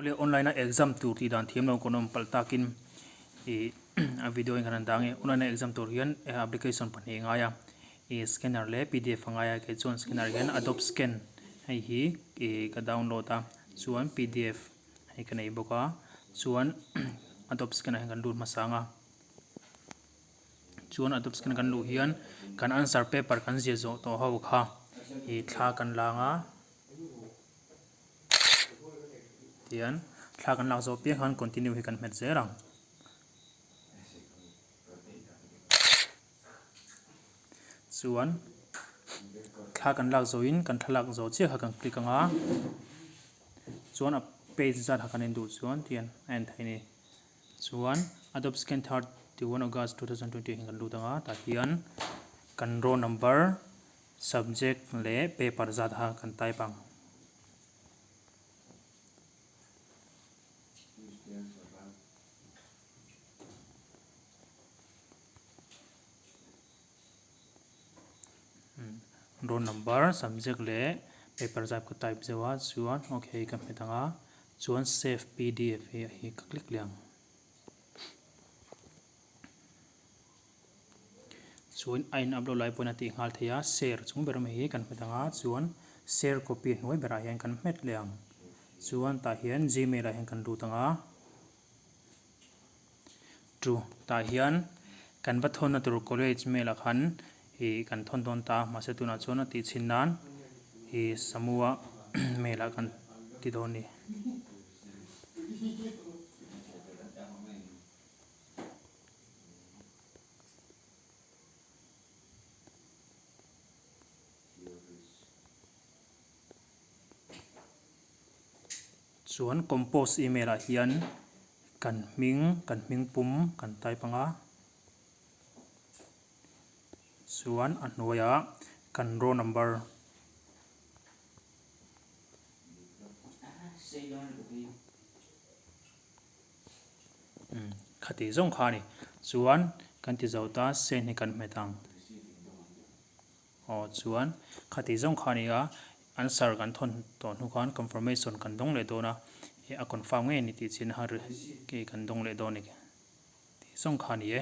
Awle online a exam tur tih dan thiam lo kan awm palh takin ih a video in kan han dang e. Online a exam tur hian application pahnih a ngai a, ih scanner leh pdf a ngai a, kei chuan scanner hian adobe scan hei hi ih ka download a, chuan pdf hei ka nei bawk a, chuan adobe scan ah hian kan lut hmasa ang a, chuan adobe scan kan luh hian kan answer paper kan ziah zawh tawh ho kha ih thla kan lang a. Tihian thla kan lak zawh piang khan continue hi kan hmet zel ang. Chuan thla kan lak zawhin kan thlalak zawh chiah kha kan click ang a, chuan a page zat kha kan en duh chuan tihian a en theih a ni. Chuan Adobe Scan 31 August 2020 hi kan lut ang a, tah hian kan roll number Subject leh paper zat kha kan type ang. Roll number, subject leh paper zat ka type zeuh a, chuan okay ka hmet ang a, chuan save pdf hi ka click leh ang. Chuan a in upload lai pawhin a tih nghal thei a, share chung ber mai hi kan hmet ang a, chuan share copy hnuai berah hian kan hmet leh ang. Chuan tah hian gmail ah hian kan lut ang a, chu tah hian kan va thawnna tur college mail ah khan ih kan thawn dawn ta a, mahse tunah chuan a tih chhin nan ih Samua mail ah kan ti dawn a ni. Chuan compose email ah hian kan hming kan hming pum kan type ang a, chuan a hnuaiah kan roll number. Khati zawng kha a ni. Chuan kan ti zo ta sen hi kan hmet ang. Aw chuan khati zawng kha a ni a, answer kan thawn tawh hnu khan confirmation kan dawng leh dawn a, a confirm ngei a ni tih chin a kan dawng leh dawn a ni. Tih zawng kha a ni e.